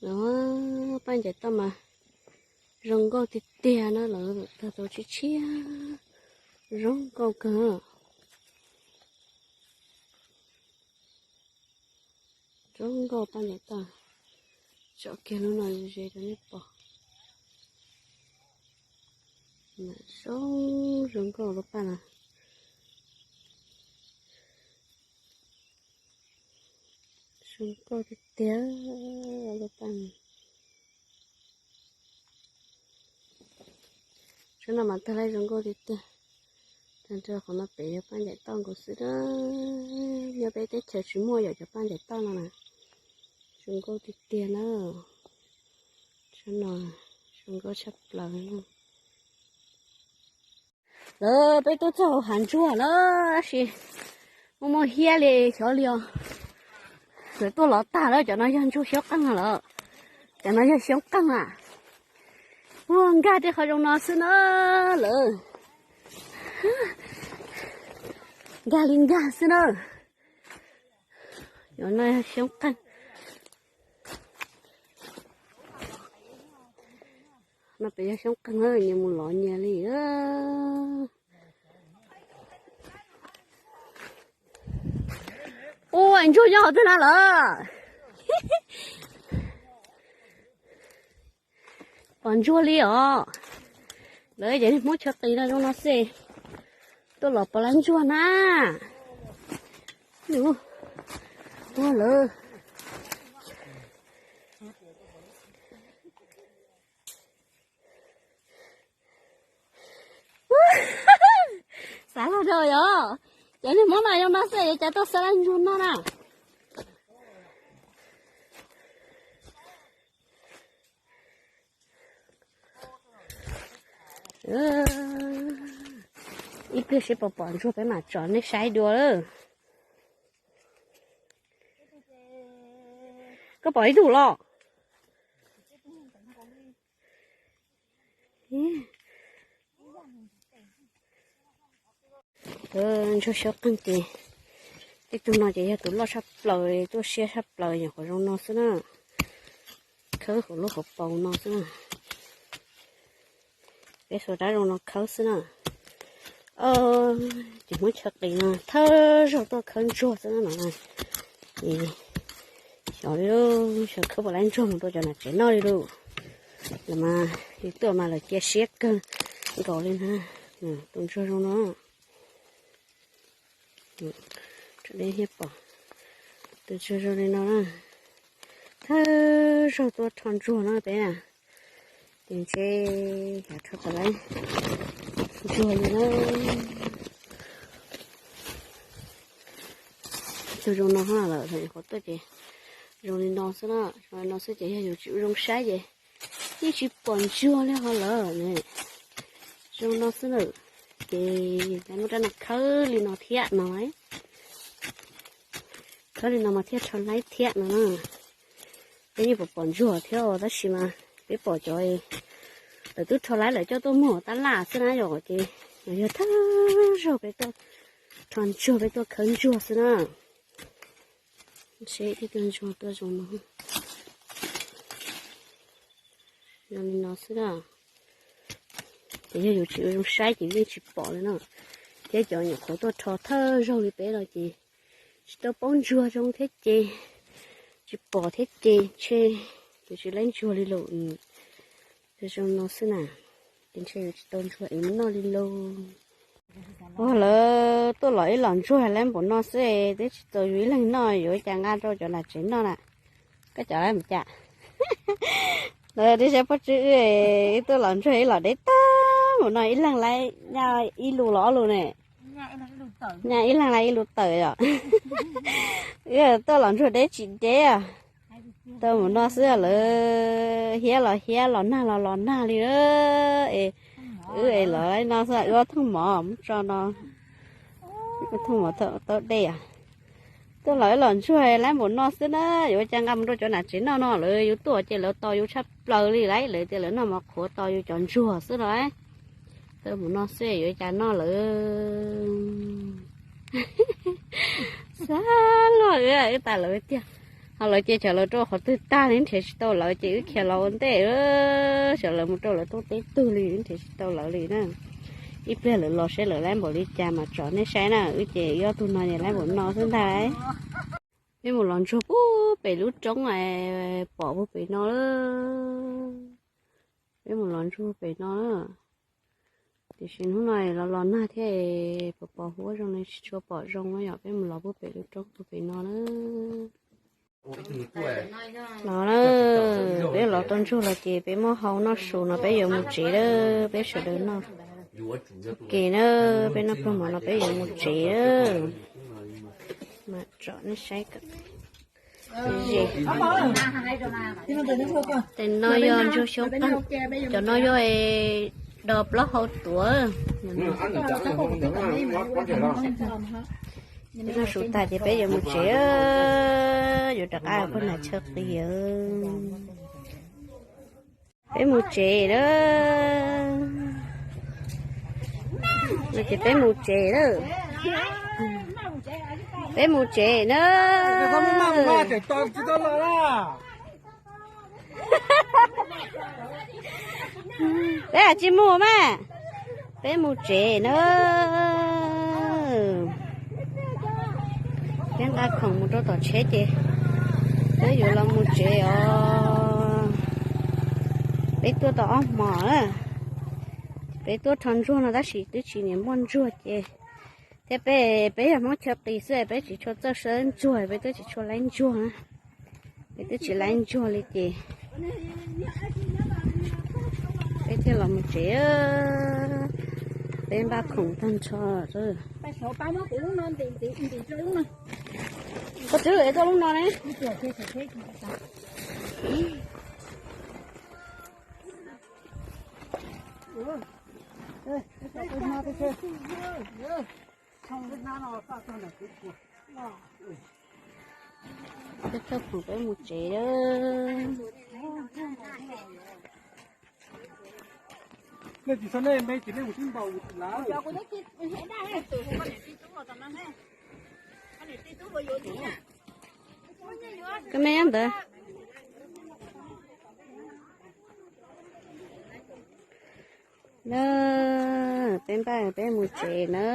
Lawv paj ncaim toj mas zoo nkauj tiag tiag na, lawv tag tau tshiab tshiab, zoo nkauj kawg. Zoo nkauj paj ncaim toj, tsom kiag lub no ze rau nej pom. Zoo, zoo nkauj lub paj no. Zoo nkauj tiag tiag lub paj no. Tsob no mas tag lawm, zoo nkauj tiag tiag. Tag nrho qhov no pem yog paj ncaim toj nkaus xwb na. Nyob peb teb chaws tsis muaj yom cov paj ncaim toj no na. Zoo nkauj tiag tiag na. Tsob no zoo nkauj tshaj plaws. Lawv peb tuaj txog hauv hav ntsuag lawm tab sis muaj muaj hiab li xyov li os. Lawv tuaj los tag lawm, cov no yog ntsuag xyoob qeej lawm. Cov no yog xyoob qeej a. Ua nkag tej qhov zoo no xwb na lawm. Nkag li nkag xwb na. Cov no yog xyoob qeej. No pem yog xyoob qeej, nyias mus lov nyias li. Ua ntsuag nyob hauv twg no lawm? Pom ntsuag li os. Lawv cov niag Hmoob chaw qis no zoo no xwb, tuaj los pom lawv ntsuag na. Ua lawv xav los rau yom, cov niag Hmoob no zoo no xwb, yuav cas tuaj xav lawv ntsuag no na. Ib pliag seb puas pom ntsuag peb mam tsom nej saib dua lawm. Koj pom ib tug los? Ntsuag xyoob qeej ces, tej tug no ces yog tus loj tshaj plaws, tuaj siab tshaj plaws nyuam qhuav zoo no xwb na. Khawb hauv lub hauv paus no xwb na. Peb xuas rab zoo no khawb xwb na. Ces Hmoob chaw qis no thawj zaug tuaj khawb ntsuag xwb na no. Ces xyov li, xyov khawb puas lawv ntsuag mus rau cov nam tsev noj li lauj. Lawv mas, yus tuaj mas lawv cia siab kawg nkaus li na. Tus ntsuag zoo no. Tso deb thiab pom. Tus ntsuag zoo li no na. Thawj zaug tuaj rho ntsuag no peb na. Ces ntshe yav rho tau lawv ntsuag li na. Tus zoo no lawm, qhuav tuaj ces zoo li no xwb na, zoo li no xwb ces yog yus tsis ua zoo saib ces yeej tsis pom ntsuag li ho lawm ne. Zoo no xwb lawm, ces muab rab no khawb li no thiab no. Khawb li no mas thiaj rho laib thiab no na. Peb yeej pom pom ntsuag thiab tab sis mas peb pom cov lawv twb rho laib lawv coj tuaj muag tab laj xwb na yom, ces yog thawj zaug peb tuaj rho ntsuag, peb tuaj khawb ntsuag xwb na. Seb ib tug ntsuag tuaj zoo no, zoo li no xwb na. Ces yog yus tsis ua zoo saib ces yeej tsis pom li no. Thiab cov nyuam qhuav tuaj rho thawj zaug li peb no ces tsis tau paub ntsuag zoo thiab ces tsis pom thiab ces ntshe yus tsis laib ntsuag li lauj. Zoo no xwb na, ces ntshe yus tsis tau ntsuag es mus noj li lauj. Ua lawv tuaj los ib los ntsuag laib npaum no xwb twb tsis txaus yus ib leeg noj, yuav ua cas nqa rau cov nam tsev noj na. Koj cov laib mus cas? Lawv twb saib pob tsib wb, wb tuaj los ntsuag ib los deb tag npaum no ib leeg laib nyaj ib lus los ob lus ne. Nyaj ib leeg laib ib lus tawm yom. Wb tuaj los ntsuag deb tsis deb, tau npaum no xwb lawv hiab los hiab los nag los los nag li. Es wb es los no xwb wb ob thooj mov muab tso no, thooj mov tau dej os. Tuaj los wb los ntsuag laib npaum no xwb na, yuav ua cas nqa mus rau cov nam tsev noj no, lawv yus tuaj ces lawv tos yus tshaj plaws li lauj, lawv tias lawv noj mov qhuav tos yus cov ntsuag xwb no. Tau npaum no xwb yuav ua cas noj lawm. Xav luag wb, wb tas lawv tiag. Lawv ces cov lawv rau qhov twg tag li nrhiav tsis tau lawv ces wb khiav los ua ntej, cov lawv mus rau lawv toj teb tug li wb nrhiav tsis tau lawv li na. Ib pliag lawv los seb lawv laib npaum li cas mas tsom nej saib na, wb ces ob tug no ces laib npaum no xwb ntag. Peb mus los ntsuag puag pem lub roob pom puag pem no lawm. Peb mus los ntsuag pem no na. Tiam sis hnub no los los nag thiab, pos pos huab zoo li tsis tshua pom zoo na yom, peb mus los puag pem lub roob puag pem no na. Los na, peb los tau ntsuag los ces peb muab hau noj su no peb yuav mus tsev lawm, peb sawv daws noj ke na, peb noj pluag mov no peb yuav mus tsev lawm. Mas tsom nej saib kom ze. Tes no yog ntsuag xyoob qeej, cov no yog do plaub hau tuav. Peb noj su tas ces peb yuav mus tsev, yuav rov qab pog nam chaw qis. Peb mus tsev lawm. No ces peb mus tsev lawm. Peb mus tsev na. Peb tsis mus mas, peb mus tsev na. Peb nqa khoom mus rau tom tsheb ces peb yuav los mus tsev os. Peb tuaj tau ob hmos na, peb tuaj rho ntsuag no tab sis twb tsis niam muaj ntsuag ces thiab peb, peb yog Hmoob chaw qis xwb peb tsis tshua txawj sawb ntsuag, peb twb tsis tshua laib ntsuag na. Peb twb tsis laib ntsuag li ces peb thiaj los mus tsev. Peb npaj khoom tag nrho. Koj twb es tau lub no ne. Peb coj khoom peb mus tsev lawm. Koj me nyob ntawd. Na, peb npaj peb mus tsev na.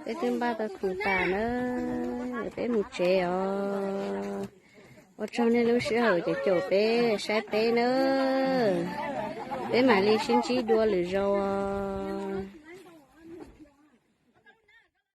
Peb twb npaj tau khoom tas na, peb mus tsev os. Ua tsaug nej lub sij hawm caum caum peb saib peb na. Peb mam li sib ntsib dua lwm zaus.